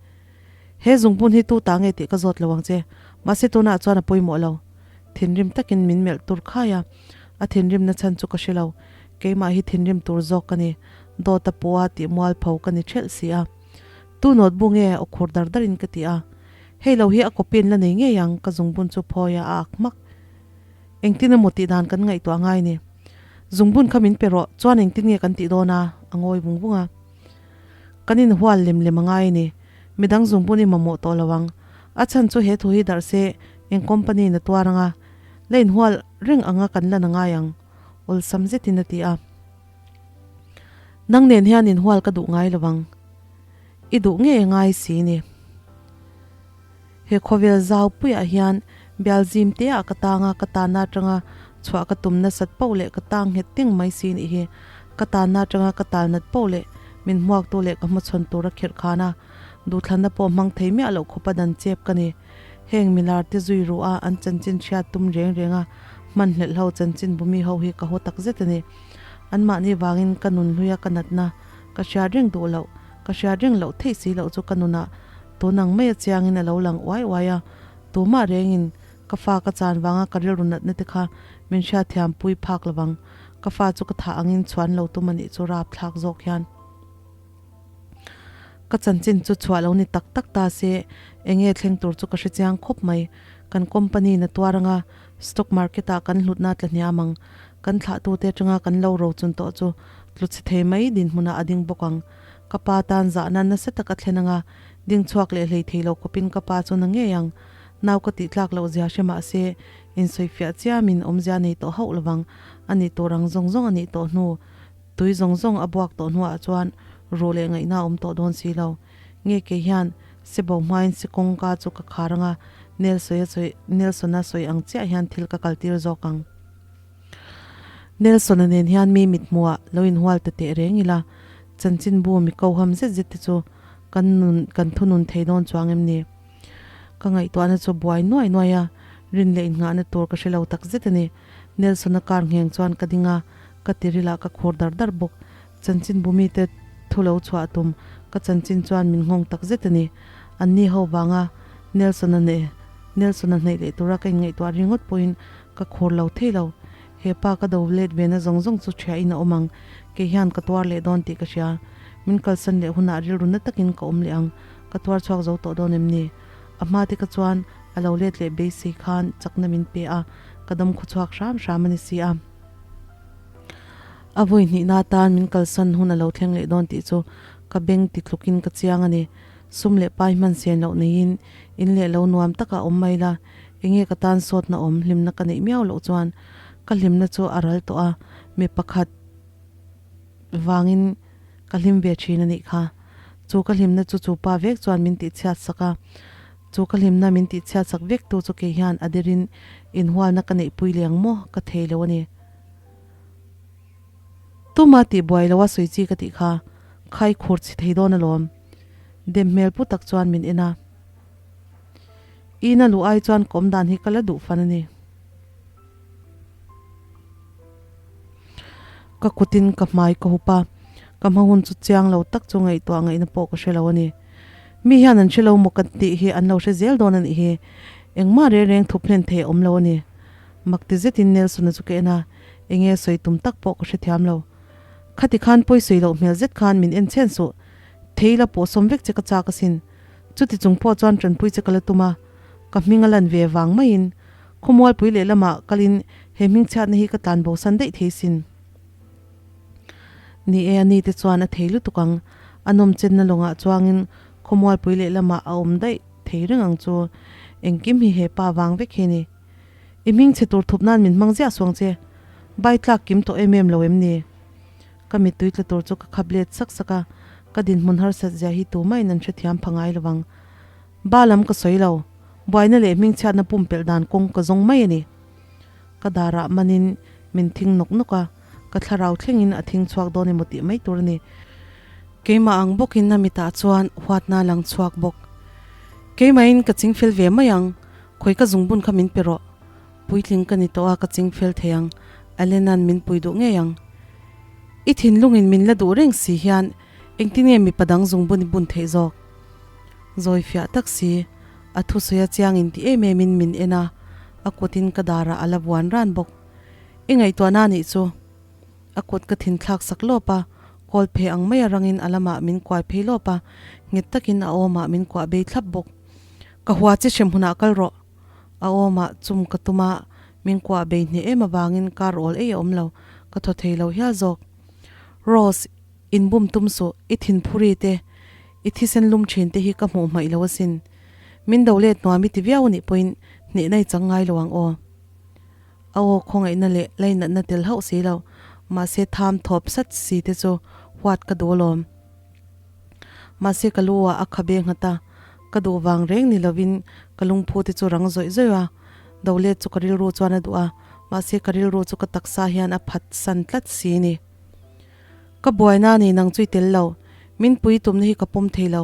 He zungbun hi tu ta nge tih ka zawt lo ang che, mahse tunah chuan a pawimawh lo. Thinrim takin min melh tur khai a, a thinrimna chhan chu ka hre lo. Keimah hi thinrim tur zawk ka ni, dawt a pua tih mualpho ka ni thelh si a. Tu notebook nge aw khur dar darin ka ti a. Hei lo hi a copy an la nei ngei ang, ka zungbun chu phawi a a ak hmak. Engtin emaw tih dan kan ngaihtuah ngai ni. Zungbun kha min pe rawh, chuan engtin nge kan tih dawn a, a ngawi vung vung a. Kan inhual lem lem a ngai a ni. Midang zungbun i mamawh tawh lo ang. A chhan chu he thu hi darh se eng company in a tuar anga la inhual reng anga kan lan a ngai ang, awlsam zetin a ti a. Nang nen hian inhual ka duh ngai lo ang. I duh ngei a ngai si ni. He khawvel zau puiah hian bial zim te ah ka tang a, ka tanna atanga chhuah ka tum nasat poh leh ka tang nghet ting mai si nih hi. Ka tanna atanga ka tal nat poh leh min hmuaktu leh ka hmachhawn tur a khirh khan a, duhthlanna pawh hmang thei miah loh khawpa dan chep ka ni. Heng milar te zui ruh a an chanchin hriat tum reng reng a, hman hlelh ho chanchin bumi ho hi ka haw tak zet a ni. Anmahni vangin ka nun hlui a ka natna ka hriat reng duh loh, ka hriat reng loh theih si loh chu ka nunah Tun ang mai a chiangin a lo lang uai uai a, tumah rengin ka fa ka chan vanga ka rilru natna te kha min hriatthiam pui phak lovang. Ka fa chu ka thah angin chhuan lo tum a nih chu rapthlak zawk hian. Ka chanchin chu chhuah lo ni tak tak ta se, enge thleng tur chu ka hre chiang khawp mai. Kan company na tuar anga stock market ah kan hlutna tla hniam ang. Kan thlahtute atanga kan lo rochun tawh chu tlu chhe thei mai dinhmunah a ding bawk ang. Ka pa tan zahna nasa tak a thlen anga ding chhuak leh hlei thei lo khawpin ka pa chu na ngei ang. Nau ka tih tlak loh zia hre mah se, insawifiah chiamin awmzia nei tawh hauh lovang. A nih tur ang zawng zawng a nih tawh hnu. Tui zawng zawng a buak tawh hnuah chuan ruh leh ngaihna a awm tawh dawn si lo. Nge kei hian Sebo hmain si kawngka chu ka khar anga Nelsoya sawi Nelsona sawi ang chiah hian thil ka kaltir zawk ang. Nelsona nen hian mi mithmuhah lo inhual ta teh reng ila, chanchinbu mi koham zet zet te chu kan nun kan thunun thei dawn chuang em ni? Ka ngaihtuahna chu buai nuai nuai a, rin leh innghahna tur ka hre lo tak zet a ni. Nelsona kar ngheng chuan ka ding a, Ka tiril ah ka khur dar dar bawk. Chanchinbu mite thu lo chhuah tum ka chanchin chuan min nghawng tak zet a ni. An ni ho vanga Nelson-a neh Nelson-a hnaih leh tura ka inngaihtuah ringawt pawhin ka khur lo thei lo. He pa ka do let ve na zawng zawng chu ṭhiahin a awm ang. Kei hian ka tuar leh dawn tih ka hria. Min kalsan leh hunah rilru na takin ka awm leh ang. Ka tuar chhuak zo tawh dawn em ni? A hma te ka chuan a lo let leh beisei khan chakna min pe a, ka dam khawchhuak hram hram a ni si a. A vawi hnihna atan min kalsan hun a lo thleng leh dawn tih chu ka beng ti tlukin ka chiang a ni. Sum leh pai hman sen loh neiin in leh lo nuam takah awm mai la, enge ka tan sawtna awm hlimna ka neih miau loh chuan ka hlimna chu a ral tawh a, mi pakhat vangin ka hlim ve thin a nih kha. Chu ka hlimna chu chu pa vek chuan min tihchhiat sak a, Chu ka hlimna min tihchhiat sak vek tu chu kei hian a derin inhualna ka neihpui leng maw ka thei lo a ni. Tuma tih buai lo a sawi chi ka tih kha khai khur chhi thei dawn alawm. Dem hmel pu tak chuan min en a. Ina luh ai chuan ka awm dan hi ka la duh fan a ni. Ka kutin ka hmai ka hup a, ka hma hun chu chiang lo tak chu ngaihtuah ngaihna pawh ka hre lo a ni. Mi hian an hre lo maw ka tih hi an lo hre zel dawn a nih hi. Engmah reng reng thup hlen thei a awm lo a ni. Mak ti zetin Nelson-a chu ka en a, enge sawi tum tak pawh ka hrethiam lo. Khati khan pawi sawi loh hmel zet khan min en chhen suh. Thei la pawh sawm vek che ka chak asin. Chuti chung pawh chuan tanpui che ka la tum a, ka hming a lan ve vang maiin Khawmualpui lehlamah kalin he hmingchhiatna hi ka tlan bosan daih thei sin. Ni e, a ni te chuan a thei lutuk ang. A nawmchenna lawngah chuangin khawmualpui lehlamah a awm daih thei reng ang chu. Engkim hi he pa vang vek hi ni. I hmingchhe tur thup nan min hmang ziah suang che. Bai tlak kim tawh em em lo em ni? Ka mittui tla tur chu ka khap let sak sak a, ka dinhmun harsat zia hi tumah in an hrethiam pha ngai lovang. Ba lam ka sawi lo. Buaina leh hmingchhiatna pumpelh dan kawng ka zawng mai a ni. Ka darah manin min thing nawk nawk a, ka thlarau thlengin a thing chhuak dawn emaw tih mai tur a ni. Keimah ang bawkin a mitah chuan huatna a lang chhuak bawk. Keimahin ka chingfel ve mai ang, khawi ka zungbun kha min pe rawh. Puitling ka ni tawh a, ka chingfel thei ang, Alena'n min pui duh ngei ang. I thinlungin min la duh reng si hian engtin nge mipa dang zungbun i bun theih zawk? Zawi fiah tak si, a thusawi a chiang in ti em em in min en a, a kut in ka dar ah a la vuan ran bawk. I ngaihtuahna anih chu. A kut ka thin thlak sak lawp a, kawl phe ang mai a rang in a lam ah min kuai phei lawp a, nghet tak in a awm ah min kuah bei thlap bawk. Ka hua che hrem hun ah kal rawh. A awm ah chum ka tum a, min kuah bei hneh em avang in kar awl ei a awm lo, ka thaw thei lo hial zawk. Rose, in bum tum suh, i thin phuri te, I thisen lum thin te hi ka hmuh hmaih lo asin. Min do let nuam i ti viau anih pawhin hnehna i chang ngai lo ang aw. A aw khawngaihna leh lainatna tel hauh si lo, mahse tham thawp sat si te chu huat ka duh alawm. Mahse ka lu ah a khabe nghat a, ka duh vang reng ni lovin ka lungphu te chu rang zawih zawih a. Do let chu ka rilru chuan a duh a, mahse ka rilru chu ka taksa hian a phat san tlat si ni. Ka buaina ni nang chu i tel lo. Min pui tumna hi ka pawm thei lo.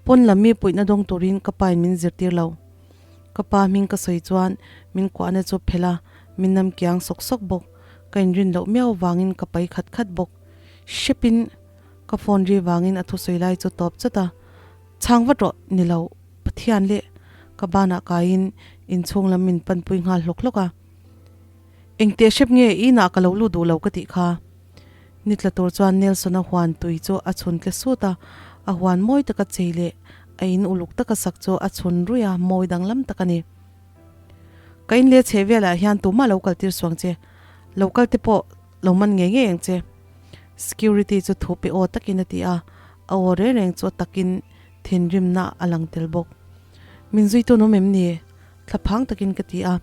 Pawn lam mi puihna dawng turin ka pain min zirtir lo. Ka pa hming ka sawi chuan min kuahna chu phelh a, min nam kiang sawk sawk bawk. Ka inrin loh miau vangin ka pai khat khat bawk. Hrepin ka phone ri vangin a thusawi lai chu tawp chawt a. Chhang vat rawh, ni lo, Pathian leh ka banah kaiin inchhung lam min panpui nghal hlawk hlawk a. Engteh hrep nge i inah ka lo lut duh lo ka tih kha. Ni tla tur chuan Nelson-a huan tui chu a chhun tle sut a, A huan mawi taka chei leh a in uluk taka sak chu a chhun ruih a, mawi danglam tak a ni. Ka in leh chheh velah hian tumah lo kal tir suang che, lo kal te pawh lo man ngei ngei ang che. Security chu thu pe aw takin a ti a, a aw reng reng chu a takin thinrimna a lang tel bawk. Min zui tun awm em ni? Thlaphang takin ka ti a,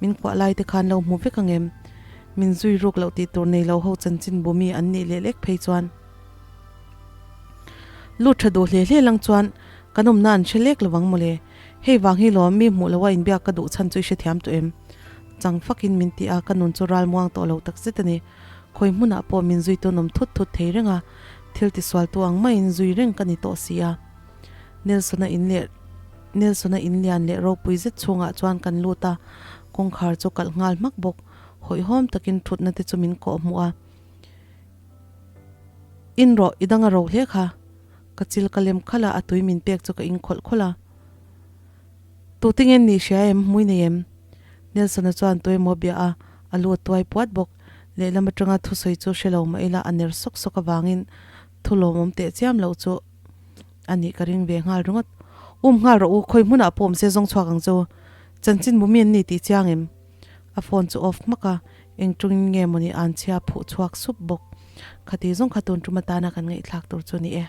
min kuah lai te khan lo hmu vek ang em? Min zui ruk loh tih tur nei lo ho chanchin bu mi an nih leh lek phei chuan lut tha duh hle hle lang chuan kan awmna an hre lek lovang mawle. Hei vang hi lawm mi hmuh loa inbiak ka duh chhan chu i hrethiam tawh em? Chang fakin min ti a, ka nun chu ral muang tawh lo tak zet a ni. Khawi hmunah pawh min zui tun awm thut thut thei reng a, thil tisualtu ang maiin zui reng ka ni tawh si a. Nelson-a in leh Nelson-a in lian leh ropui zet chhungah chuan kan lut a, kawngkhar chu kalh nghal hmak bawk. Hawihhawm takin thutna te chu min kawh hmuh a. In rawh, i dang a ro hle kha. Ka chil ka lem khalh a, a tui min pek chu ka in khawlh khawlh a. Tute nge nih hria em, hmui nei em? Nelson-a chuan tuemaw bia a, a lu a tuai puat bawk. Lehlam atanga thusawi chu hre lo mah ila a ner sawk sawk avangin thu lawmawm teh chiam loh chu a nih ka ring ve nghal ringawt. Um nghal rawh u, khawi hmunah pawh awm se zawng chhuak ang chu. Chanchin bu mi an ni tih chiang em? A phone chu off hmak a, eng tungin nge mawni an chhia phuh chhuak sup bawk. Khati zawng kha tun tum atana kan ngaihthlak tur chu ni e.